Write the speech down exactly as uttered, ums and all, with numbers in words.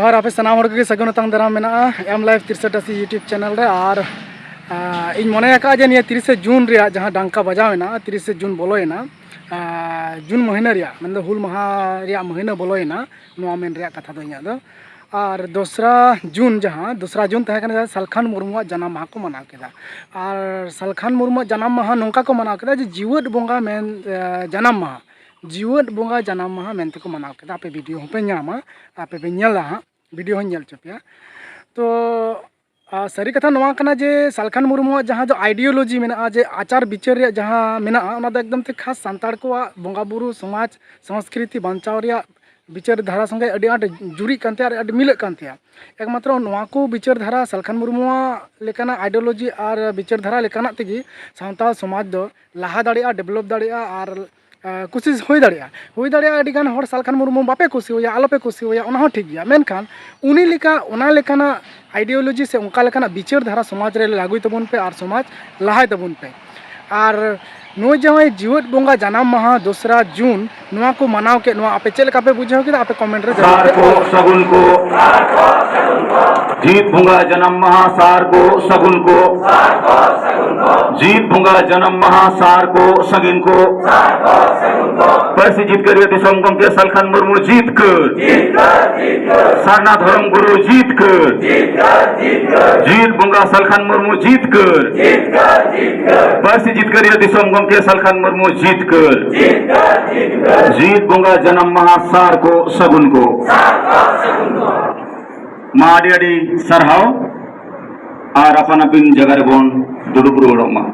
ᱟᱨ ᱟᱯᱮ ᱥᱟᱱᱟᱢ ᱦᱚᱲ ᱠᱚᱜᱮ ᱥᱟᱹᱜᱩᱱ ᱟᱛᱟᱝ ᱫᱟᱨᱟᱢ ᱢᱮᱱᱟᱜᱼᱟ ᱮᱢ ᱞᱟᱭᱤᱵᱷ ᱛᱤᱨᱤᱥᱟ ᱴᱟᱥᱤ YouTube ᱪᱮᱱᱮᱞ ᱨᱮ᱾ ᱟᱨ ᱟᱸ, ᱤᱧ ᱢᱚᱱᱮ ᱟᱠᱟᱫᱼᱟ ᱡᱮ ᱱᱤᱭᱟᱹ ᱛᱤᱨᱤᱥᱟ ᱡᱩᱱ ᱨᱮᱭᱟᱜ ᱡᱟᱦᱟᱸ ᱰᱟᱝᱠᱟ ᱵᱟᱡᱟᱣ ᱮᱱᱟ, ᱛᱤᱨᱤᱥᱟ ᱡᱩᱱ ᱵᱚᱞᱚᱭᱮᱱᱟ, ᱟᱸ, ᱡᱩᱱ ᱢᱟᱹᱦᱱᱟᱹ ᱨᱮᱭᱟᱜ, ᱢᱮᱱᱫᱚ ᱦᱩᱞ ᱢᱟᱦᱟ ᱨᱮᱭᱟᱜ ᱢᱟᱹᱦᱱᱟᱹ ᱵᱚᱞᱚᱭᱮᱱᱟ, ᱱᱚᱣᱟ ᱢᱮᱱ ᱨᱮᱭᱟᱜ ᱠᱟᱛᱷᱟ ᱫᱚ ᱤᱧᱟᱹᱜ ᱫᱚ᱾ ᱟᱨ ᱫᱚᱥᱨᱟ ᱡᱩᱱ, ᱡᱟᱦᱟᱸ ᱫᱚᱥᱨᱟ ᱡᱩᱱ ᱛᱟᱦᱮᱸ ᱠᱟᱱᱟ, ᱡᱟᱦᱟᱸ ᱥᱟᱞᱠᱷᱟᱱ ᱢᱩᱨᱢᱩᱣᱟᱜ ᱡᱟᱱᱟᱢ ᱢᱟᱦᱟ ᱠᱚ ᱢᱟᱱᱟᱣ ᱠᱮᱫᱟ᱾ ᱟᱨ ᱥᱟᱞᱠᱷᱟᱱ ᱢᱩᱨᱢᱩᱣᱟᱜ ᱡᱟᱱᱟᱢ ᱢᱟᱦᱟ ᱱᱚᱝᱠᱟ ᱠᱚ ᱢᱟᱱᱟᱣ ᱠᱮᱫᱟ ᱡᱮ ᱡᱤᱣᱮᱫ ᱵᱚᱸᱜᱟ ᱢᱮᱱ, ᱮ, ᱡᱟᱱᱟᱢ ᱢᱟᱦᱟ, ᱡᱤᱣᱮᱫ ᱵᱚᱸᱜᱟ ᱡᱟᱱᱟᱢ ᱢᱟᱦᱟ ᱢᱮᱱᱛᱮ ᱠᱚ ᱢᱟᱱᱟᱣ ᱠᱮᱫᱟ᱾ ᱟᱯᱮ ᱵᱷᱤᱰᱤᱭᱳ ᱦᱚᱸᱯᱮ ᱧᱟᱢᱟ, ᱟᱯᱮ ᱯᱮ ᱧᱮᱞᱟ ᱦᱟᱸᱜ, ᱵᱷᱤᱰᱤᱭᱳ ᱦᱚᱸᱧ ᱧᱮᱞ ᱦᱚᱪᱚ ᱯᱮᱭᱟ᱾ ᱛᱚ ᱟᱨ ᱥᱟᱹᱨᱤ ᱠᱟᱛᱷᱟ ᱱᱚᱣᱟ ᱠᱟᱱᱟ ᱡᱮ ᱥᱟᱞᱠᱷᱟᱱ ᱢᱩᱨᱢᱩᱣᱟᱜ ᱡᱟᱦᱟᱸ ᱫᱚ ᱟᱭᱰᱤᱭᱳᱞᱚᱡᱤ ᱢᱮᱱᱟᱜᱼᱟ, ᱡᱮ ᱟᱪᱟᱨ ᱵᱤᱪᱟᱹᱨ ᱨᱮᱭᱟᱜ ᱡᱟᱦᱟᱸ ᱢᱮᱱᱟᱜᱼᱟ, ᱚᱱᱟ ᱫᱚ ᱮᱠᱫᱚᱢ ᱛᱮ ᱠᱷᱟᱥ ᱥᱟᱱᱛᱟᱲ ᱠᱚᱣᱟᱜ ᱵᱚᱸᱜᱟ ᱵᱩᱨᱩ, ᱥᱚᱢᱟᱡᱽ, ᱥᱚᱝᱥᱠᱨᱤᱛᱤ ᱵᱟᱧᱪᱟᱣ ᱨᱮᱭᱟᱜ ᱵᱤᱪᱟᱹᱨ ᱫᱷᱟᱨᱟ ᱥᱚᱸᱜᱮ ᱟᱹᱰᱤ ᱟᱸᱴ ᱡᱩᱨᱤᱜ ᱠᱟᱱ ᱛᱟᱭᱟ ᱟᱨ ᱟᱹᱰᱤ ᱢᱤᱞᱟᱹᱜ ᱠᱟᱱ ᱛᱟᱭᱟ᱾ ᱮᱠᱢᱟᱛᱨᱚ ᱱᱚᱣᱟ ᱠᱚ ᱵᱤᱪᱟᱹᱨ ᱫᱷᱟᱨᱟ, ᱥᱟᱞᱠᱷᱟᱱ ᱢᱩᱨᱢᱩᱣᱟᱜ ᱞᱮᱠᱟᱱᱟᱜ ᱟᱭᱰᱤᱭᱳᱞᱚᱡᱤ ᱟᱨ ᱵᱤᱪᱟᱹᱨ ᱫᱷᱟᱨᱟ ᱞᱮᱠᱟᱱᱟᱜ ᱛᱮᱜᱮ ᱥᱟᱶᱛᱟ ᱥᱚᱢᱟᱡᱽ ᱫᱚ ᱞᱟᱦᱟ ᱫᱟᱲᱮᱭᱟᱜᱼᱟ, ᱰᱮᱵᱷᱞᱚᱯ ᱫᱟᱲᱮᱭᱟᱜᱼᱟ᱾ ᱟᱨ ᱟᱸ, ᱠᱩᱥᱤᱥ ᱦᱩᱭ ᱫᱟᱲᱮᱭᱟᱜᱼᱟ, ᱦᱩᱭ ᱫᱟᱲᱮᱭᱟᱜᱼᱟ ᱟᱹᱰᱤ ᱜᱟᱱ ᱦᱚᱲ ᱥᱟᱞᱠᱷᱟᱱ ᱢᱩᱨᱢᱩ ᱵᱟᱯᱮ ᱠᱩᱥᱤᱣᱟᱭᱟ, ᱟᱞᱚᱯᱮ ᱠᱩᱥᱤᱣᱟᱭᱟ, ᱚᱱᱟ ᱦᱚᱸ ᱴᱷᱤᱠ ᱜᱮᱭᱟ᱾ ᱢᱮᱱᱠᱷᱟᱱ ᱩᱱᱤ ᱞᱮᱠᱟ, ᱚᱱᱟ ᱞᱮᱠᱟᱱᱟᱜ ᱟᱭᱰᱤᱭᱳᱞᱚᱡᱤ ᱥᱮ ᱚᱱᱠᱟ ᱞᱮᱠᱟᱱᱟᱜ ᱵᱤᱪᱟᱹᱨ ᱫᱷᱟᱨᱟ ᱥᱚᱢᱟᱡᱽ ᱨᱮ ᱞᱟᱹᱜᱩᱭ ᱛᱟᱵᱚᱱ ᱯᱮ ᱟᱨ ᱥᱚᱢᱟᱡᱽ ᱞᱟᱦᱟᱭ ᱛᱟᱵᱚᱱ ᱯᱮ᱾ ᱟᱨ ᱱᱩᱭ ᱡᱟᱦᱟᱸᱭ ᱡᱤᱣᱮᱫ ᱵᱚᱸᱜᱟ ᱡᱟᱱᱟᱢ ᱢᱟᱦᱟ ᱫᱚᱥᱨᱟ ᱡᱩᱱ, ᱱᱚᱣᱟ ᱠᱚ ᱢᱟᱱᱟᱣ ᱠᱮᱫ, ᱱᱚᱣᱟ ᱟᱯᱮ ᱪᱮᱫ ᱞᱮᱠᱟ ᱯᱮ ᱵᱩᱡᱷᱟᱹᱣ ᱠᱮᱫᱟ? ᱟᱯᱮ ᱠᱚᱢᱮᱱᱴ ᱨᱮ ᱡᱟᱹᱨᱩᱲ ᱥᱟᱨ ᱯᱮ ᱠᱚ ᱚᱞᱟ᱾ ᱥᱟᱹᱜᱩᱱ ᱠᱚ, ᱡᱤᱣᱮᱫ ᱵᱚᱸᱜᱟ ᱡᱟᱱᱟᱢ ᱢᱟᱦᱟ ᱥᱟᱨ ᱠᱚ ᱥᱟᱹᱜᱩᱱ ᱠᱚ, ᱡᱤᱣᱮᱫ ᱵᱚᱸᱜᱟ ᱡᱟᱱᱟᱢ ᱢᱟᱦᱟ ᱥᱟᱨ ᱠᱚ ᱥᱟᱹᱜᱩᱱ ᱠᱚ᱾ ᱯᱟᱹᱨᱥᱤ ᱡᱤᱛᱠᱟᱹᱨᱤᱭᱟᱹ ᱫᱤᱥᱚᱢ ᱜᱚᱢᱠᱮ ᱥᱟᱞᱠᱷᱟᱱ ᱢᱩᱨᱢᱩ ᱡᱤᱛᱠᱟᱹᱨ᱾ ᱥᱟᱨᱱᱟ ᱫᱷᱚᱨᱚᱢ ᱜᱩᱨᱩ ᱡᱤᱛᱠᱟᱹᱨ᱾ ᱡᱤᱛᱠᱟᱹᱨ, ᱡᱤᱛᱠᱟᱹᱨ᱾ ᱡᱤᱛ ᱵᱚᱸᱜᱟ ᱥᱟᱞᱠᱷᱟᱱ ᱢᱩᱨᱢᱩ ᱡᱤᱛᱠᱟᱹᱨ᱾ ᱡᱤᱛᱠᱟᱹᱨ, ᱡᱤᱛᱠᱟᱹᱨ᱾ ᱯᱟᱹᱨᱥᱤ ᱡᱤᱛᱠᱟᱹᱨᱤᱭᱟᱹ ᱫᱤᱥᱚᱢ ᱜᱚᱢᱠᱮ ᱥᱟᱞᱠᱷᱟᱱ ᱢᱩᱨᱢᱩ ᱡᱤᱛᱠᱟᱹᱨ᱾ ᱡᱤᱛᱠᱟᱹᱨ, ᱡᱤᱛᱠᱟᱹᱨ᱾ ᱡᱤᱛ ᱵᱚᱸᱜᱟ ᱡᱟᱱᱟᱢ ᱢᱟᱦᱟ ᱥᱟᱨ ᱠᱚ ᱥᱟᱹᱜᱩᱱ ᱠᱚ᱾ ᱥᱟᱨ ᱠᱚ ᱥᱟᱹᱜᱩᱱ ᱠᱚ᱾ ᱢᱟ ᱟᱹᱰᱤ ᱟᱹᱰᱤ ᱥᱟᱨᱦᱟᱣ᱾ ᱟᱨ ᱟᱯᱟᱱ ᱟᱹᱯᱤᱱ ᱡᱟᱭᱜᱟ ᱨᱮᱵᱚᱱ ᱫᱩᱲᱩᱵ ᱨᱩᱣᱟᱹᱲᱚᱜ ᱢᱟ᱾